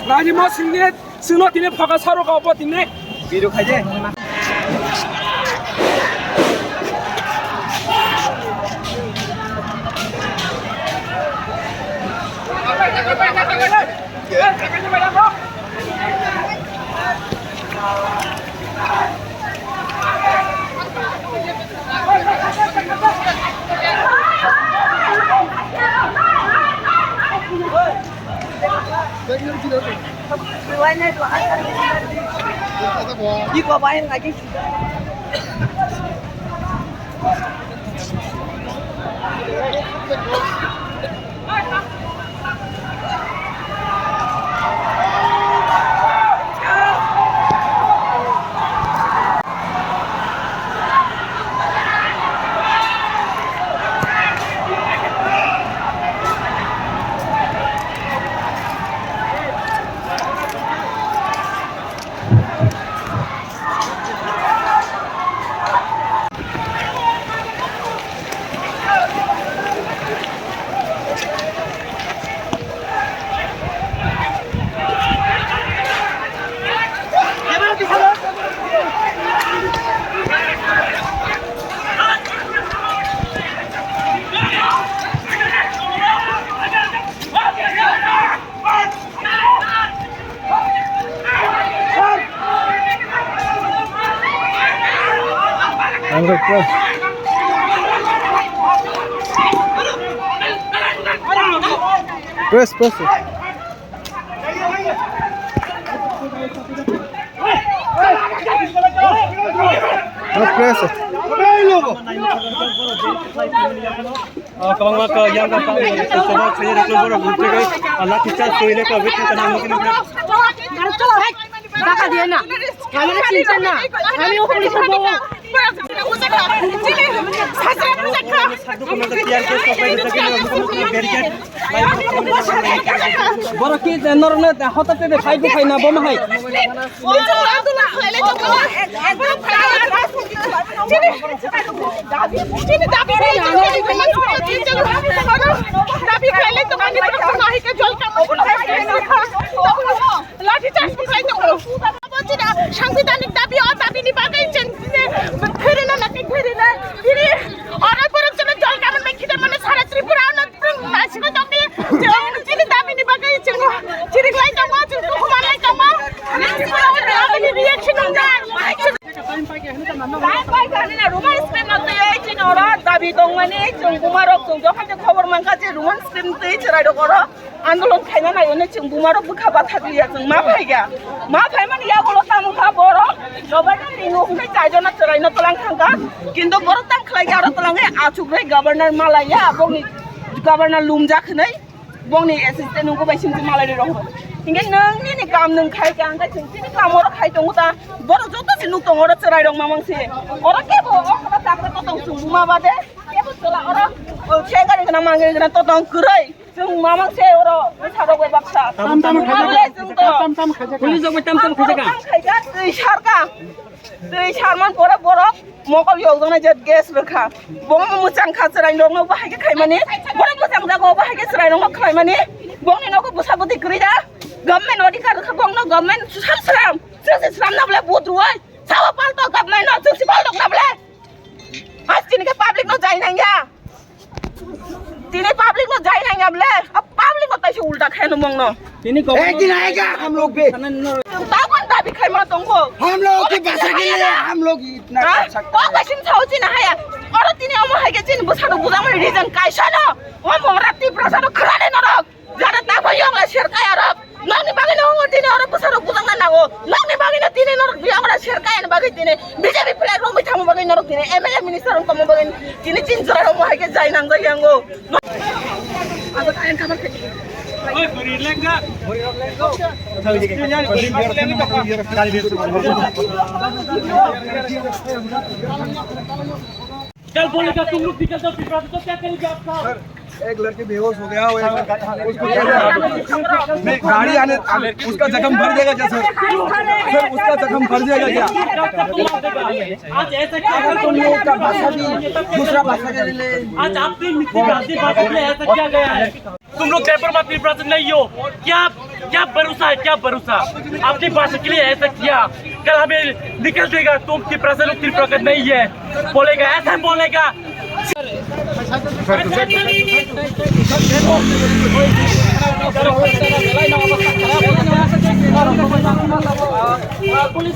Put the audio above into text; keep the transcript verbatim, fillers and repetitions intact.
Lagi mau sini. Chwngno tini phoka sarok obo tini. Video khaide. Press, press. Press. Ah, kwbangma khe yang kha, kha, kha, kha, kha, kha, lathi charge khainai kha, wngkha kha, nang nukha. Dhaka diye na. Amare chinta na. Ami o police bo. Borok ki norok na hotate de phai bu phai na bo ma hai. Lathi charge bo khlai tongo. Abo chini sangsbidanik dabi, o dabini bagwi chwng chini thwirino na thwirino. Chini oro borok chini jol kaman bai khita mano sara Tripura no chwng naisingwi tongdi. Chwng chini dabini bagwi chwng chiriklai tongo, chwng tukumanlai tongo. Aboni reaction wngjak. Time paikha hwnwi na Roman script no twiwi chini oro dabi tongmani chwng bumarok chwng jokhon je khobor mankha je Roman script twi chwrairok oro andolon khaina nai hwnwi chwng bumarok bwkha bathak liya chwng ma phaikha. Ma phaimani yagulo tamo kha borok governor ni nuk hwnkhe chaijona chwraino twlang thangkha. Kintu borok tang khlaikha oro twlangwi achukrwi governor malaiya bongni governor lumjak hwnwi. Bongni assistant nungkho bai singsi malai rok. Hinkhe nwng nini kam nwng khai ka, hinkhe chwng chini kam oro khai tongo ta. Borok joto se nuk tongo oro chwrai rok mamang se. Oro kebo o khata chakra totong chwng buma bade. Kebo chwla oro, o, se gari gana mangri gana totong kwrwi. Chwng mamang se oro bwsa rok bai baksa. Tam tam khaijak. Tam tam khaijak. Police rok bai tam tam khaijak. Tam khaijak, twi sarka. Twi sarman pore borok mokol yokjaknai je gas rwkha. Bo mwchang kha chwrairokno bo hai khe khaimani. Borok mwchang Jaga obo hai khe chwrai rokno khlai mani. Bongni nogo bwsa bwtwi kwrwi da. Government odhikar rwkha bongno government sal sram. Chwng se sram na bole vote rwui. Sawa palto government no chwng se palto na bole. As tini khe public no jai nang ya. Tini public no jai nang ya bole. A public no taisi ulta khe no mongno. Tini एक दिन आएगा हम लोग भी। Tabon dabi khai ma tongo. हम लोगों की भाषा के लिए हम लोग इतना Ha? कर सकते Ko हैं। Kasin sao chini haya. Oro tini omo hai khe chini bwsa rok bujang mani reason kaisa no. O mongra Tiprasa no khwlani norok. Jara ta bo yong la ser kaya rok. Nokni bagwi no tini oro bwsa rok bujang na nango. Nokni bagwi no tini norok yong la ser kaya ni bagwi tini B J P flag rok mai thangma bagwi norok tini M L A minister rok tongma bagwi tini chin jora rok hai khe jai nang jai yango. कल बोलेगा तुम लोग निकल जाओ त्रिपुरा से, तो क्या करेगा आपका? एक लड़की बेहोश हो गया, वो एक, उसको नहीं, गाड़ी आने, उसका जख्म भर देगा क्या सर? सर, उसका जख्म भर देगा क्या? आज ऐसा क्या कर तुम लोगों का भाषा भी दूसरा भाषा के लिए आज आपकी मिट्टी भाषा के लिए ऐसा क्या गया है? तुम लोग जयपुर में त्रिपुरा से नहीं हो, क्या, क्या भरोसा है, क्या भरोसा? आपकी भाषा के लिए ऐसा किया, कल हमें निकल देगा, तुम त्रिपुरा से लोग त्रिपुरा का नहीं है बोलेगा, ऐसा बोलेगा। पुलिस